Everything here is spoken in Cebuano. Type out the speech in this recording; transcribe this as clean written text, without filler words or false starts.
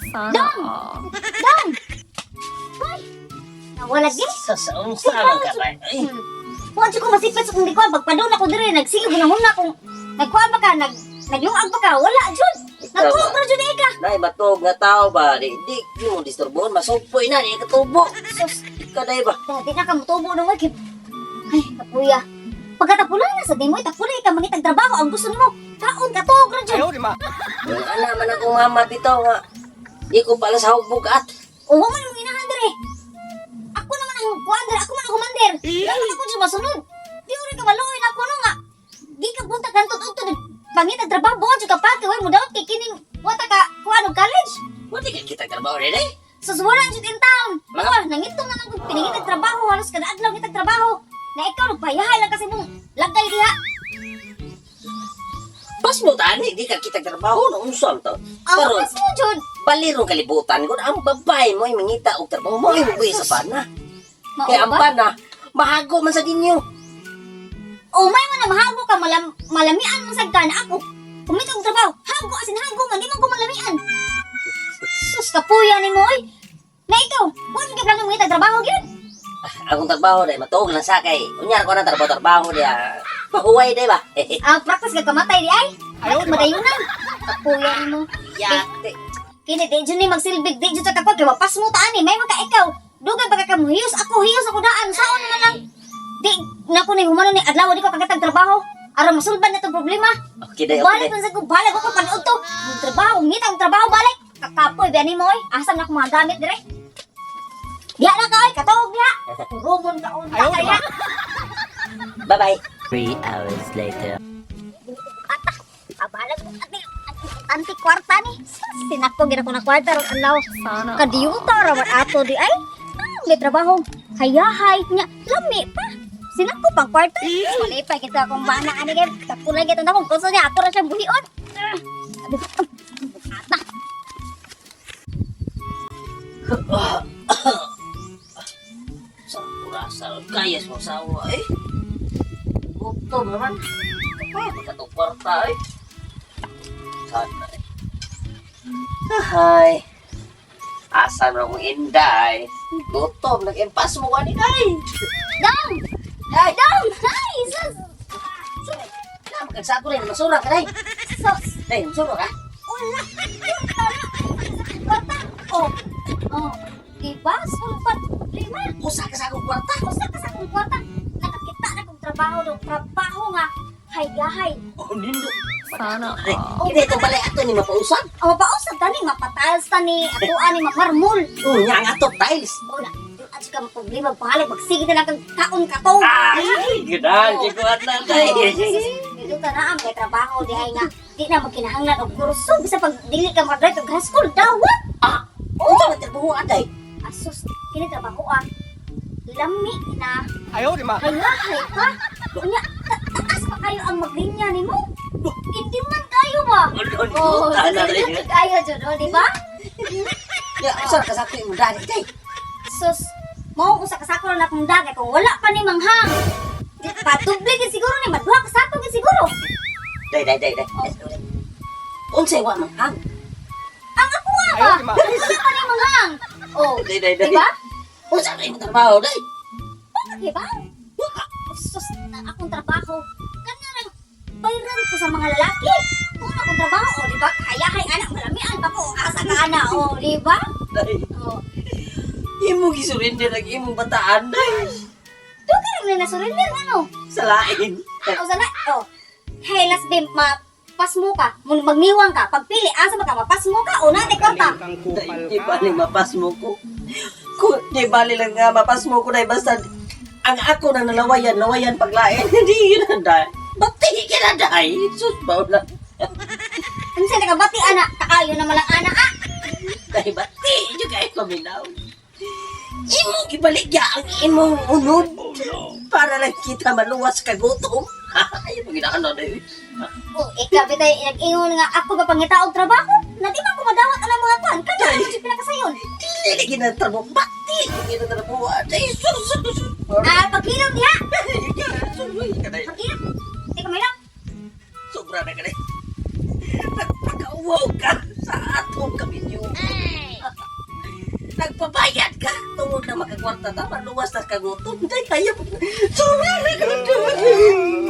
Sana Dong! all. Dong! Hoy! Nawala gi. Sa unsa man ka ba? Ay, Wa jud ko masipit sa kung di ko pagpadon ako dire nagsige gunahon na kung nagkuan ba ka nagluag ba ka, wala jud. Nagtuog ra jud ka. Nay, matog nga tao ba? Di mo disturbon, masugpoy na, di katubo. Sus, Ka day ba? dati na ka motubo no kay. Ay, kapuya. Pagkatapulay na sa dimo, tapulay ka mangitag trabaho ang gusto nimo. Kaon ka tuog ra jud. Yung ana man akong mama bitaw nga. Di ko pala sa bugat. O wa man mong inahan dire. Ako naman ang kuan dire, ako man ang commander. Dapat ako jud masunod. Di uri ka maluoy na ako no nga. Di ka buntag hantod udto pangitag trabaho buot jud ka pa kay mo daot kay kining wa ta ka kuan og college. Wala ka kita trabaho rin eh. Sus, wala jud in town. Mga nangitong naman kung pinangitag trabaho halos kada adlaw ngitag trabaho. Na ikaw nagpayahay lang kasi mong lagay diha. Pas mo tani, di ka kita trabaho no unsa man to. Ang Karon, mas mo jud. balirong kalibutan ko ang babae mo ay mangita og trabaho mo ay mubuhi sa pana. Mao Kaya ang ba? pana, mahago man sa dinyo. O may man na mahago ka malamian man sad ka na ako. Kumita og trabaho, hago asin hago man di man ko malamian. Sus, kapuya nimo oy. Na ikaw, wa jud ka plano mangita trabaho gyud. Akong trabaho day matuog lang sa kay. Unya ko na trabaho diya. Mahuway day ba? Ang practice ka kamatay di ay. Ayaw madayunan. Kapuya nimo. Yate. Kini di jud ni magsilbig, di jud sa kakuan kay mapas mo ta ani, may man ka ikaw. Dugay pa ka kamuhiyos, ako hiyos ako daan, saon naman lang. Di nako ni humano ni adlaw di ko kakatag trabaho. Aron masulban na tong problema. Okay day, okay Balik day. man sa ko, balag ako panood to. Ang trabaho, ngita ang trabaho, balik. Kakapoy, biyanin mo, oy. Asa na ako mga gamit, dire. Diya na ka, oy. Katuog diya. Rumon ka, unta ka, diya. Bye-bye. 3 hours later. Ata, abalag mo, ate. Anti kwarta ni. Sinako, gina ko na kwarta, ron alaw. Sana all. Kadiyuta, raman ato di ay. Ah, may trabaho. Hayahay niya. Lami pa. Sinako pang kwarta. Malipay kita akong bana. Ani kay kakulay kita na kung kuso niya. Ako ra siyang buhion. Ah, ata. Sa urasa, kaya sa sawa eh. Gutom naman. Kapay, magkatong kwarta eh. Sana eh. Ahay. Asa na akong inday. Gutom, nag-impas mo ka ni day. Dong! Ay! Dong! Hi! Sus! Na, magkagsako rin, masura ka day. Sus! Day, masura ka. Wala! Kwarta! Oh! Oh! Diba? Sulpat! Lima! Usa ka sa akong kwarta. Usa ka sa akong kwarta! Nakakita na kong trabaho dong. Trabaho nga! Hayahay! Oh, nindo. Sana Ay, all. hindi itong balay ato ni mapausap. Ang mapausap tani, mapatiles tani, atuan ni mamarmol. Unya ang ato tiles. Wala. At saka problema, bahalag, magsige na lang kang kaon katong. Ay, ganaan, Oh. kikuat na day. Dito ta na ang may trabaho di ay nga di na magkinahanglan og kurso bisa pag dili ka makagraduate og high school dawat. Ah, unsa man trabaho aday? Asus, kini trabaho ah. Lami na. Ayaw, di ma. Hayahay pa. Unya, taas pa kayo ang maglinya nimo. Hindi man kayo ba? Oh, Oh, na rin. kayo jud, oh, di ba? Ya, usa ka sa akong imong dani day. Sus, mao usa ka sako na akong dagay kung wala pa ni manghang. Di patubli gid siguro ni maduha ka sako gid siguro. Day, day, day, day. Unsay wa man hang? Ang ako nga ba? Ayaw, di ma. Wala pa ni manghang. Oh, Day, day, day. di ba? Unsa na imong trabaho day? Bakit ba? Sus, na akong trabaho. Kanarang bayran ko sa mga lalaki. Kung akong trabaho, oh, di ba? Hayahay anak, malamian pa ko. Asa ka ana, oh, di ba? Day, Oh, imong gisurrender ang imong bataan day. doon ka rin na surrender, ano? Sa lain. O, sana, oh. Hey, last bim, mapasmo ka. Magniwang ka. Pagpili, asa ba ka? Mapasmo ka o nate kwarta? Kang Day, kupal di ka. bali mapasmo ko. Ko, di bali lang nga mapasmo ko day basta ang ako na nalawayan, lawayan paglain. Hindi yun na day. Bati ka na day. Sus, baula. Ano siya nakabati, ana? Kaayo naman lang, ana, ah! Day, bati. Yung kayo paminaw. Imong gibaligya ang imong unod. Para lang kita maluwas kagutom. Ay, pag na day. Oh, ikaw, bitay, nag-ingon nga ako ba pangita og trabaho? Na di man ko madawat ang mga kwan. Kada naman siya pinakasayon. Dili lagi na trabaho. Bati lagi na trabaho. Day, sus, sus, sus. Ah, paghilom diha. Sus, sus. Paghilom. Di ka may lang. Sobra na ka na. Nagpakauwaw ka sa atong kaminyuan. Nagpabayad ka tungod na makakwarta ta, maluwas ta kagutom. Day, ayaw. Sorry na ka.